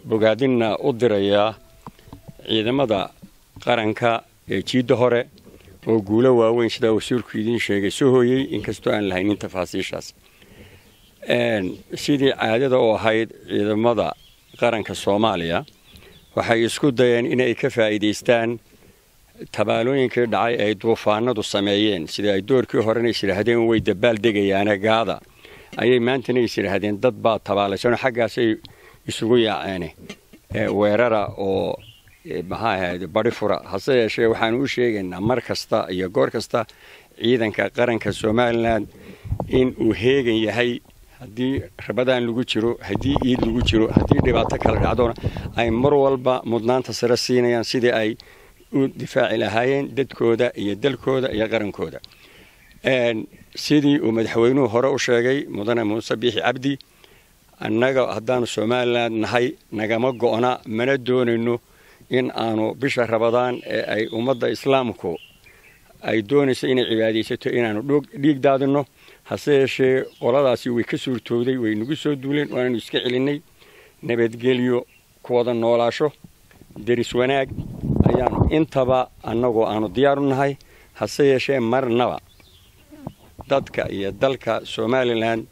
Bogaadinna u dirayaa ciidamada qaranka ee jiidda hore oo guulo waaweyn, sidaa wasiirku idiin sheegay, soo hooyey, inkastoo aan lahaynin tafaasiishaas. Sidii caadada u ahayd, ciidamada qaranka Soomaaliya waxay isku dayeen inay ka faa'iidaystaan tabaalooyinkii dhacay ay duufaanadu sameeyeen. Sidii ay doorkii horena is yidhaahdeen way dabaal degayaane gaada, ayay maantana is yidhaahdeen dad baa tabaalaysanoo xaggaasay isugu yaaceene weerara oo maxaa ahayd bari fura. Hase yeeshee, waxaanu u sheegaynaa mar kasta iyo goor kasta ciidanka qaranka Somaliland in uu heegan yahay, haddii Rabadaan lagu jiro, haddii Iid lagu jiro, haddii dhibaato kala dhacdona, ay mar walba mudnaanta sare siinayaan sidii ay u difaaci lahaayeen dadkooda iyo dalkooda iyo qarankooda. Sidii uu madaxweynuhu hore u sheegay, Mudane Muuse Biixi Cabdi, annaga haddaanu Somaliland nahay nagama go'na, mana doonayno in aanu bisha Rabadaan ee ay ummadda Islaamku ay doonayso inay cibaadaysato inaanu dhiig daadinno. Hase yeeshee, qoladaasi way ka suurtooday, way nagu soo duuleen, waananu iska celinnay. Nabadgelyo, ku wada noolaasho, deris wanaag ayaanu intaba annagoo aanu diyaar u nahay. Hase yeeshee, marnaba dadka iyo dalka Somaliland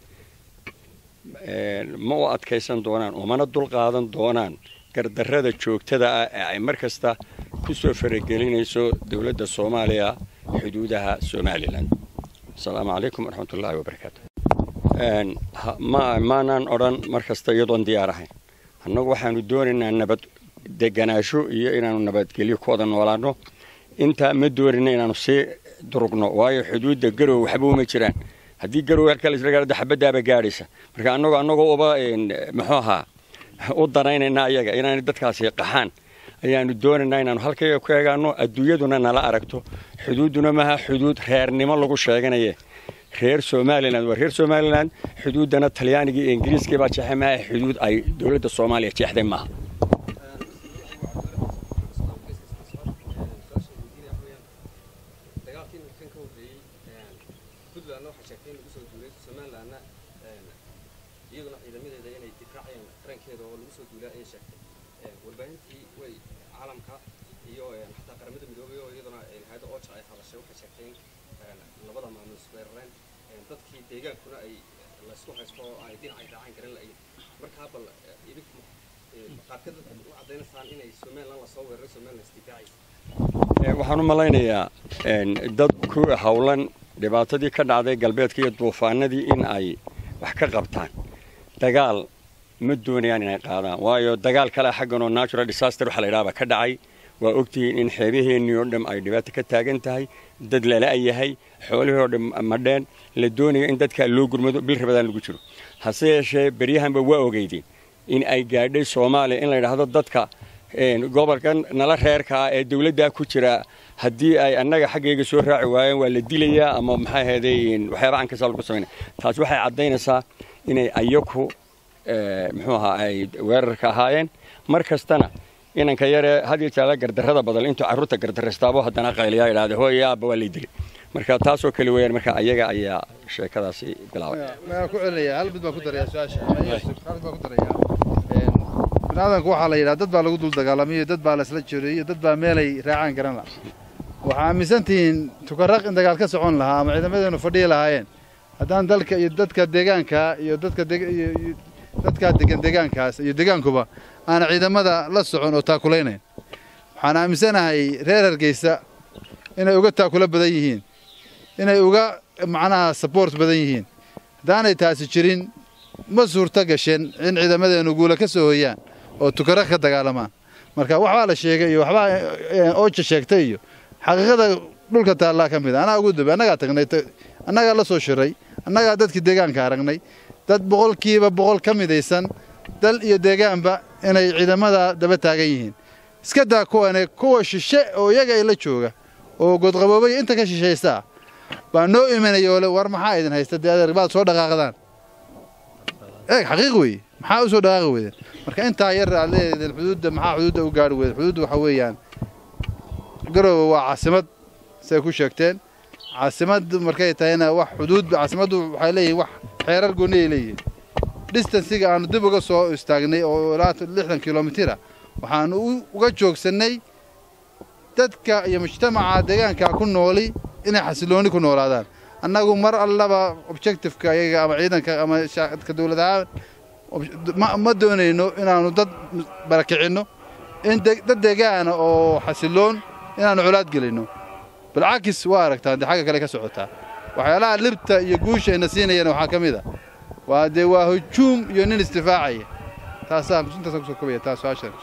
ma u adkaysan doonaan, umana dulqaadan doonaan gardarrada joogtada ah ee ay mar kasta ku soo faragelinayso dowladda Soomaaliya xuduudaha Somaliland. Asalaamu calaykum waraxmatullaahi wabarakaatu. Maanaan odhan mar kasta iyadoon diyaar ahayn. Annagu waxaanu doonaynaa nabad, deganaasho iyo inaanu nabadgelyo ku wada noolaano. Intaa ma doonayna inaanu sii durugno, waayo xuduudda Garowe waxba uma jiraan. Haddii Garowe halkaa la isla gaaro, xabadaaba gaadhaysa. Marka annagoo uba muxuu ahaa u danaynaynaa ayaga inaanay dadkaasi qaxaan ayaanu doonaynaa inaanu halkayaga ku eegaano, adduunyaduna nala aragto. Xuduudduna maaha xuduud reernimo lagu sheeganaye. Reer Somaliland waa reer Somaliland. Xuduuddana Talyaanigii iyo Ingiriiskii baa jeexay, maaha xuduud ay dowladda Soomaaliya jeexday maaha. Dagaalkii kan ka horreeyey, Puntlandna waxay sheegtay in lagu soo duulay, Somalilandna iyaduna ciidamadeeda inay difaacayaan qarankeeda oo lagu soo duulay ayay sheegtay. Warbaahintii way caalamka iyo xataa Qaramada Midoobay oo iyaduna hay'adda OCHA ay hadashay, waxay sheegtay in labada maamul isweerareen, dadkii deegaankuna ay laysku haysto oo ay dhinacay raacaan garan la'yihin. Markaa bal idinku qaabka dadka u caddaynaysaan inay Somaliland lasoo weeraray, Somaliland isdifaacaysa? Waxaan u malaynayaa dad ku howlan dhibaatadii ka dhacday galbeedka iyo duufaanadii in ay wax ka qabtaan dagaal ma doonayaan inay qaadaan, waayo dagaal kale xaggan oo natural disaster waxa la yidhahaba ka dhacay. Waa ogtihiin in xeebaheennii oo dham ay dhibaato ka taagan tahay, dad lala-yahay, xoolihii oo dham madheen, la doonayo in dadkaa loo gurmado, bil Rabadaan lagu jiro. Hase yeeshee, beryahanba waa ogeydeen in ay gaadhay Soomaaliya in la yidhaahdo dadka gobolkan nala reerka ah ee dowladdaa ku jira haddii ay annaga xaggayga soo raaci waayeen waa la dilayaa, ama maxay ahayday waxyaaba cankasaa lagu samaynaya. Taasi waxay caddaynaysaa inay ayaku muxuu ahaa ay weerarka ahaayeen. Mar kastana inanka yaree had iyo jeer gardarrada badan intuu carruurta gardarraystaabo haddana qayliyaa, idhahda hooy, aabba, waa lay dilay. Marka taasoo kale weeyaan. Marka ayaga ayaa sheekadaasi bilaabay. Waan ku celinayaa, hal mid baan ku darayaa su-aasha, hal mid baan ku darayaa. Biniaadanku waxaa la yidhaha dad baa lagu dul dagaalamayo, dad baa laisla jireeyo, dad baa meelay raacaan garan la. Waxaa aaminsantihiin Tukaraq in dagaal ka socon lahaa ama ciidamadeenu fadhiyi lahaayeen haddaan dalka iyo dadka deegaanka iyo dadka dadkaa degan deegaankaas iyo deegaankuba aana ciidamada la socon oo taakulaynayn? Waxaan aaminsanahay reer Hargeysa inay uga taakulo badan yihiin, inay uga macnaha support badan yihiin. Haddaanay taasi jirin, ma suurto gasheen in ciidamadeenu guula ka soo hoyaan oo Tukaraq ka dagaalamaan. Marka waxbaa la sheegay iyo waxbaa OCHA sheegtay iyo xaqiiqada dhulka taallaa ka mid a. Anaa ugu dambe annagaa tagnay, annagaa la soo shiray, annagaa dadkii deegaanka aragnay, dad 100% ka midaysan dal iyo deegaanba inay ciidamada daba taagan yihiin. Iska daa kuwane, kuwa shishe oo iyaga ay la jooga oo godqaboobay inta ka shishaysaa baa noo imanaya oo le war maxaa idin haysta dee adeer baad soo dhaqaaqdaan? Eeg, xaqiiq weeye, maxaa u soo dhaqaaqi weydeen? Marka intaa yar aad leedahay xuduudda, maxaa xuduudda u gaari weyden? Xuduudda waxa weeyaan Garoowe waa caasimad, say ku sheegteen. Caasimad markay tahayna wax xuduud, caasimaddu waxay leeyihin wax xeerar gooni ay leeyihiin. Distancega aanu dib uga soo istaagnay oo ilaa 60 kilomitir ah waxaanu uga joogsannay dadka iyo mujtamaca deegaanka ku nooli inay xasilooni ku noolaadaan. Annagu mar allaba objectiveka iyaga ama ciidanka ama ka dowlad ahaan ma doonayno inaanu dad barakicinno, in dad deegaana oo xasiloon inaanu colaad gelinno. Bilcakis, waa aragtaan dee xagga kale ka socotaa. Waxyaalaha libta iyo guusha ayna siinayana waxaa ka mid a waa dee waa hujuum iyo nin istifaacaya. Taasaan intaasaan kusoo kobaya taa su-aashan.